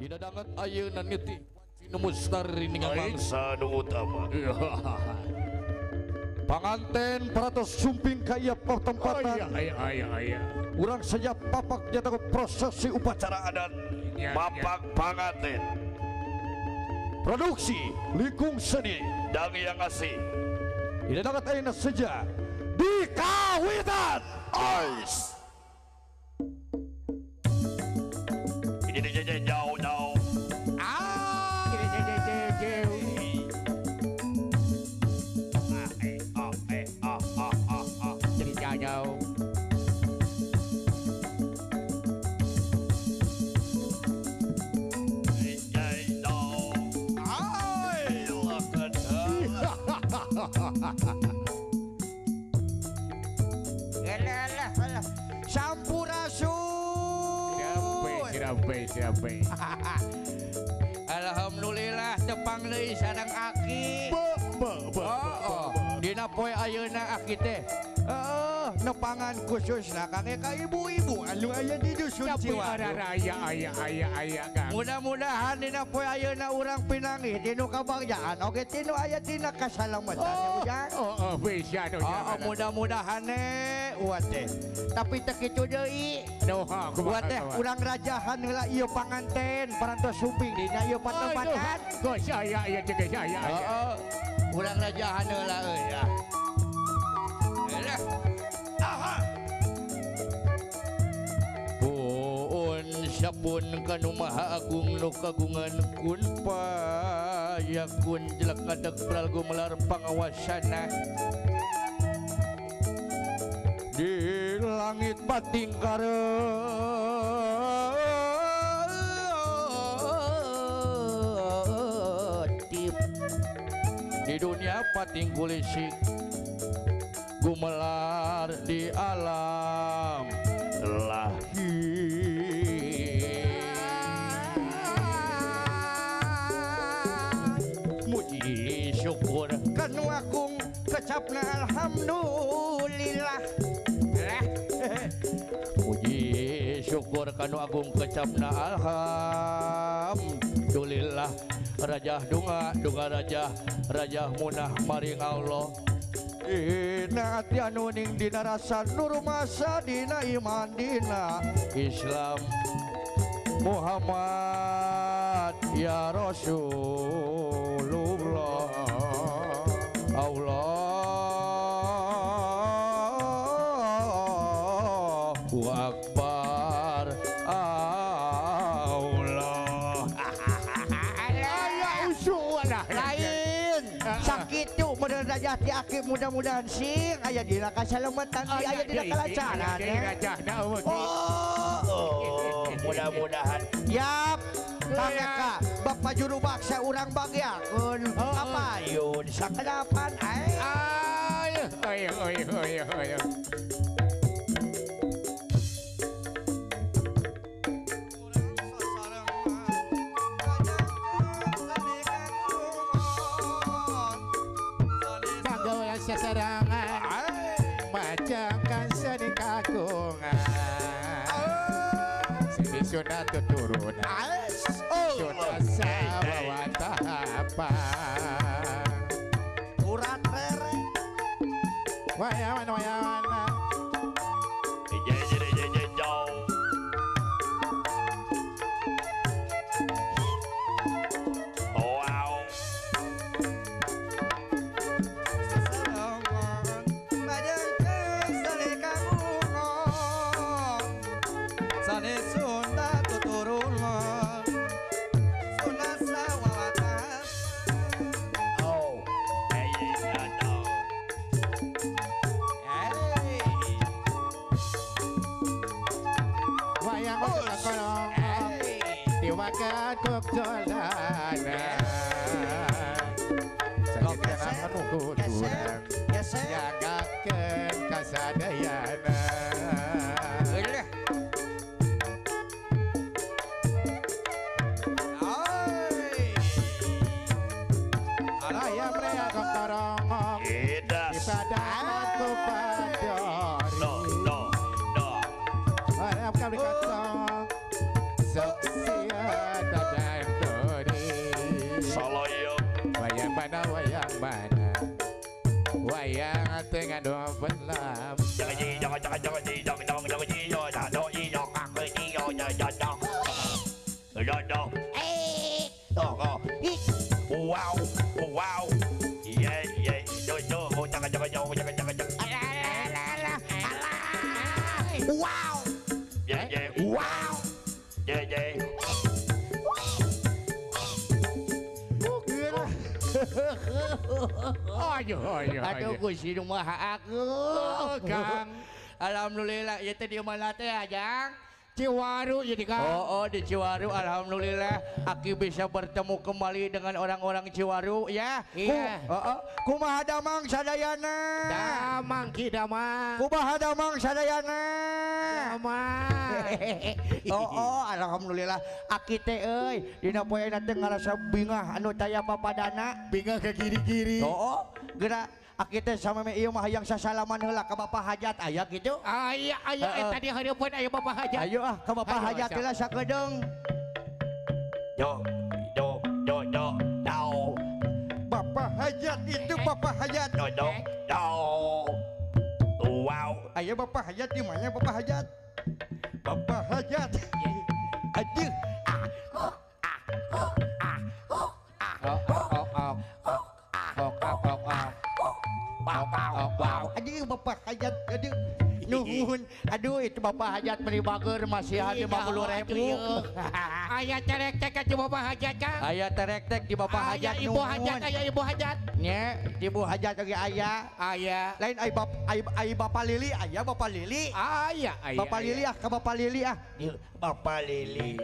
Dina danget ayeuna niti nu mustari ningal mangsa nu utama. Panganten paratos sumping ka ieu pertempatan. Aya. Urang saja papak nyata prosesi upacara adat. Papak panganten. Produksi Likung Seni Dang yang asih. Dina danget ayeuna saja di kawitan Ais. Ini jauh jauh. Jadi jauh. Alah, sampurasun. Siapa. Alhamdulillah tepang deui sareng aki. Dina poe ayeuna aki teh. Heeh, nepangan khususna kangge ka ibu-ibu anu aya di dusun Ciwadu. Aya Kang. Mudah-mudahan dina poe ayeuna urang pinanggih dinu kabagjaan oge tinu aya dina kasalamatan ya Ujang. Oh, bisa Oh, mudah-mudahan uat teh. Tapi teu kitu deui. Uat teh urang rajahan heula ieu panganten parantos sumping dina ieu patempatan. Geus aya ieu teh geus aya. Heeh. Urang rajahan heula euy ya. Aha. Puun sapun kanu maha agung nu kagungan kun payakun jelek ngadeg pralgo melar pangawasana di langit bating karetip di dunia pating kulisik gumelar di alam lahir. Muji syukur kanu agung kecapna alhamdulillah. Muji syukur kanu agung kecapna alhamdulillah. Rajah dunga dunga rajah rajah munah maring Allah. Dina ati anu ning dina rasa nur masa dina iman dina Islam Muhammad ya Rasulullah. Allahu Akbar Allah. Aya usul lah lain sakitu mudah rajah ti aki mudah-mudahan sing aya dina kasalamatan aya dina kalancaran. Oh, mudah-mudahan. Yap, Kang Bapak juru baksa urang bagyakeun kapayun sakedapan ayo ayo ayo. Seserangan macakan seni kagungan seni sunat turunan sunat sabawa tahapan urat rere wayawan wayawan jagakeun kasadayana. Ayam rea kokorongok di padangan ku padori. No no no. Harap kami kacong. Suksia dadah. do oh wow wow yeah yeah do do jangan jangan jangan jangan jangan jangan wow yeah yeah wow yeah yeah aduh aduh aduh Gusti nu Maha Agung Kang alhamdulillah ieu teh di mana teh Ajang? Ciwaru jadi Kang. Oh, oh di Ciwaru alhamdulillah aki bisa bertemu kembali dengan orang-orang Ciwaru ya. Iya. Oh, oh. Kumaha damang sadayana? Damang ki damang. Kumaha damang sadayana? Damang. Oh, oh alhamdulillah aki teh euy dina poe teh ngarasa bingah anu taya papadana. Bingah ke kiri-kiri. Oh, oh geura aki teh sameme ieu mah hayang sasalaman heula ka Bapak Hajat aya kitu? Aya aya tadi hareupeun aya Bapak Hajat. Ayo ah ka Bapak Hajat heula sakedeung. Do do do do dao. Bapak Hajat itu Bapak Hajat. Do do do. Wow. Aya Bapak Hajat di mana Bapak Hajat? Bapak Hajat. Aduh. Ah ah ah ah ah ah ah ah. Wow, wow, wow. Aduh Bapak Hajat, aduh. Nuhun, aduh itu Bapak Hajat beli bager masih ada 50.000. Aya terek-tek di Bapak Hajat Kang. Aya terek-tek di Bapak Hajat. Aya Ibu Hajat, aya Ibu Hajat. Nya, Ibu Hajat oge aya. Aya. Lain ai Bapak Lili, aya Bapak Lili. Aya, aya. Bapak Lili ah, ka Bapak Lili ah. Bapak Lili.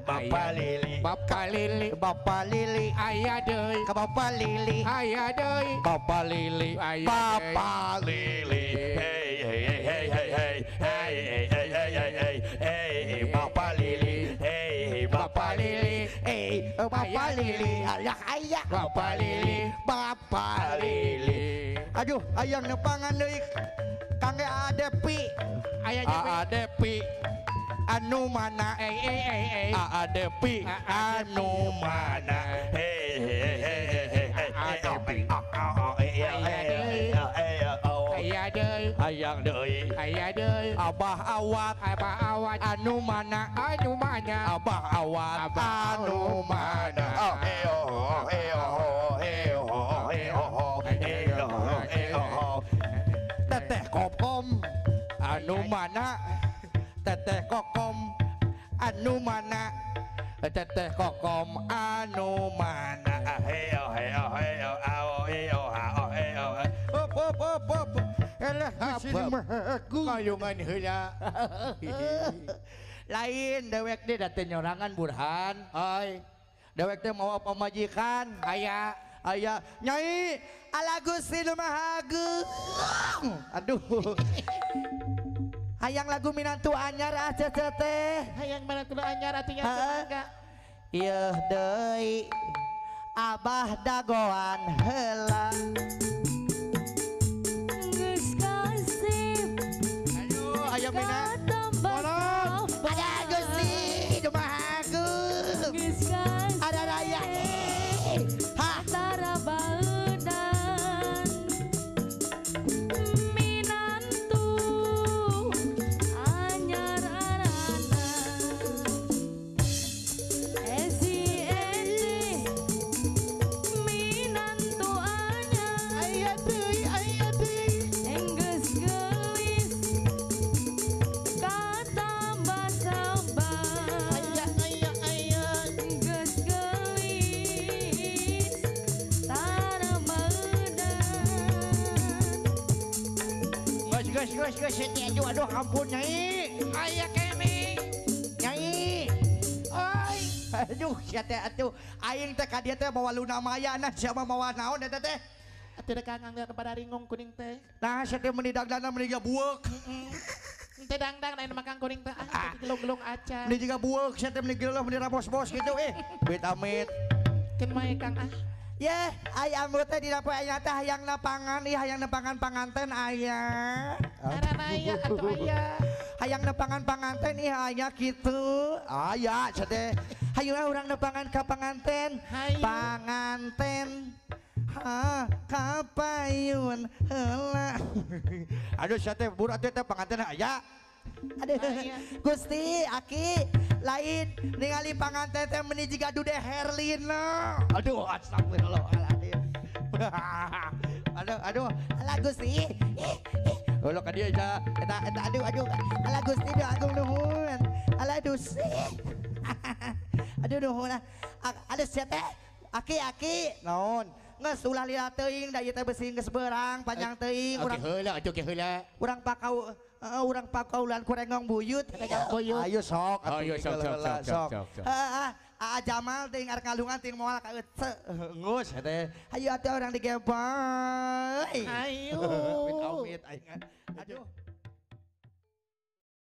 Bapak Lili, Bapak Lili, Bapak Lili, aya deui, ka Bapak Lili, aya deui, Bapak Lili, Bapak Lili, hey hey hey hey hey hey hey hey hey hey hey, Bapak Lili, hey Bapak Lili, hey Bapak Lili, ayah ayah, Bapak Lili, Bapak Lili. Aduh, ayang nepangan deui, kangge Adepi, aya Adepi. Anu mana eh eh eh eh Adepi anu mana eh eh eh eh Adepi aya deui ayang deui aya deui Abah Awat Abah Awat anu mana anu mana Abah Awat anu mana eh oh eh oh eh oh eh oh eh oh eh oh Teteh Kokom anu mana Teteh Kokom anu mana Teteh Kokom anu mana heo heo heo ao heo hao heo op op op op elah sini mah aku kayungan heula lain dewek teh da teh nyorangan Burhan ai dewek teh mawa pamajikan aya aya nyai ala Gusti nu Maha Agung aduh hayang lagu minantu anyar ah cece teh hayang minantu anyar atuh nya mangga ieu deui Abah dagoan heula geus kasih aduh aya mina tolong ada Gusti nu Maha Agung ada raya ha antara baeudan minantu anyar arana esi esi minantu anyar aya deui enggeus geulis katambah sabar aya aya aya geus geulis tara baeudan geus geus geus geus aduh aduh ampun nyai aya kene nyai oi aduh sia teh atuh aing teh ka dieu teh mawa Luna Maya nah sia mah mawa naon eta teh atuh rek kang kepada ringung kuning teh nah sia teh meuni dagdana meuni bueuk teh dangdang lain makan kuning teh ah gelung-gelung acan meuni jiga bueuk sia teh meuni geuleuh meuni rabos-bos kitu eh amit amit keun mae kang ah Yeh, ai ambu teh dina poe ayeuna teh hayang nepangan, ih hayang nepangan panganten aya. Arana aya atuh aya. Hayang nepangan panganten ih aya kitu. Aya sia teh. Hayu ah urang nepangan ka panganten. Panganten. Ha, kapayun heula. Aduh sia teh buru atuh teh panganten aya. Aduh, Gusti, Aki, Lain ningali panganten teh meuni jiga Dude Herlina. Aduh, astagfirullahaladzim. Aduh, aduh. Alah Gusti. Ulah ka dieu ja. Eta eta aduh aduh. Alah Gusti doa agung nuhun. Alah Gusti. Aduh nuhun. Aduh sia teh. Aki aki naon? Geus ulah lila teuing da ieu teh beusi geus beurang panjang teuing Oke urang heula atuh ke heula. urang pakau urang pakaulan kurengong buyut. Buyut. Ayo sok atuh Ayo, sok, sok, heula, sok, sok, sok. Heeh, Aa Jamal teuing arek ngalungan teuing moal ka ece. Ngus teh. Hayu atuh urang digempoy. Ayo. Amit amit aing.